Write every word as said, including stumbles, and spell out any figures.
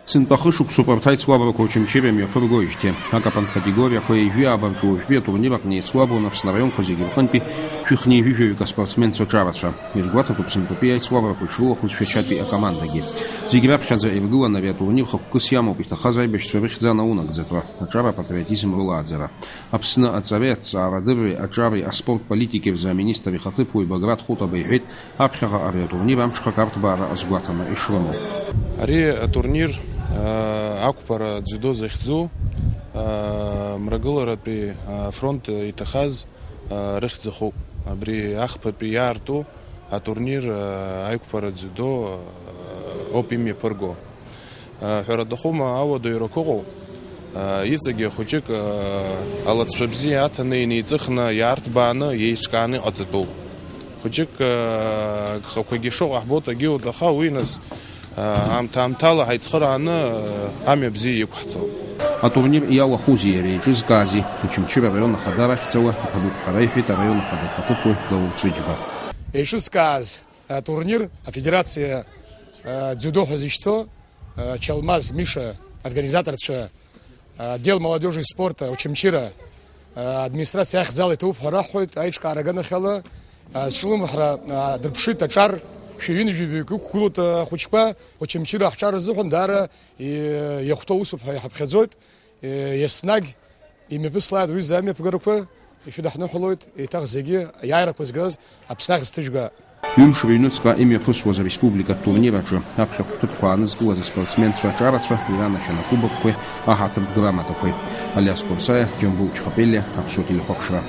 Сынтәа хышықәсоуп арҭ аицлабрақәа Очамчыра имҩаԥыргоижьҭеи. Акапан категориақәа ҩажәи ааба рҿы уажәтәи атурнир аҟны еицлабуан Аԥсны араионқәа зегьы рҟынтәи шәи хынҩажәи жәаҩык аспортсменцәа аҿарацәа. Иазгәаҭатәуп сынтәатәи аицлабрақәа ишрылахәыз Шәачатәи акомандагьы. Зегь раԥхьаӡа иргылан ари атурнир хықәкыс иамоуп иҭахаз аибашьцәа рыхьӡ анаунаӡатәра, аҿаратә патриотизм рылааӡара. Аԥсны аҵареи аҭҵаарадырреи аҿареи аспорт политики рзы аминистр ихаҭыԥуаҩ Баграт Хәытаба иҳәеит, аԥхьаҟа ари атурнир амҽхак арҭбаара азгәаҭаны ишрымоу. Ари атурнир, аа, ақәԥара дзиудо захьӡу, аа, мрагыларатәи, аа, афронт иҭахаз, аа, рыхьӡ ахуп. Абри ахԥатәи иаарту атурнир, аа, аиқәԥара дзиудо, аа, ауп имҩаԥырго. Ҳәара аҭахума, ауадаҩрақәа ыҟоуп. Иҵегьы хәыҷык алаҵшәа бзиа аҭаны, инеиҵыхны, иаарҭбааны, иеиҿкааны иҟаҵатәуп. Хәыҷык гхақәагьы шыҟоу ҳбоит, агьиут, аха уи нас аамҭа-аамҭала ҳаицхырааны амҩа бзиа иқәҳҵоит. Атурнир иалахәузеи иара еиҿызкаази? Очамчыра араион ахада рахьӡала иҭабуп ҳәа раиҳәеит араион ахада ихаҭыԥуаҩ Даур Ҵәыџьба. Еиҿызкааз атурнир афедерациа, а, дзиудо ҳәа зышьҭоу, а, Чалмаз Миша, организаторцәа, а, отдел молодежи и спорта Очамчыра, а, администрациа ахьӡала иҭоуп ҳәа раҳҳәоит, аиҿкаара аганахьала, а, зҿлымҳара, а, дырԥшит аҿар шәи ҩынҩажәи жәаҩык ықәгылоуп, а, ахәыҷқәа Очамчыра ҳҿар азыҳәан даара и-, иахәҭоу усуп ҳәа иҳаԥхьаӡоит, и-, еснагь Имҩаԥыслааит уи рзы амҩаԥгарақәа, ишәыдаҳныҳәалоит, еиҭах зегьы аиааирақәа згаз Аԥсны ахьӡ ҭыжәга. Ҩымш рыҩнуҵҟа имҩаԥысуаз ареспубликатә турнир аҿы аԥхьахә ҭыԥқәа аанызкылаз аспортсменцәа аҿарацәа ирнанашьан акубокқәеи аҳаҭыртә грамотақәеи. Алиас Курсаиа, Џьамбул Чхапелиа, Аԥсуа телехәаԥшра.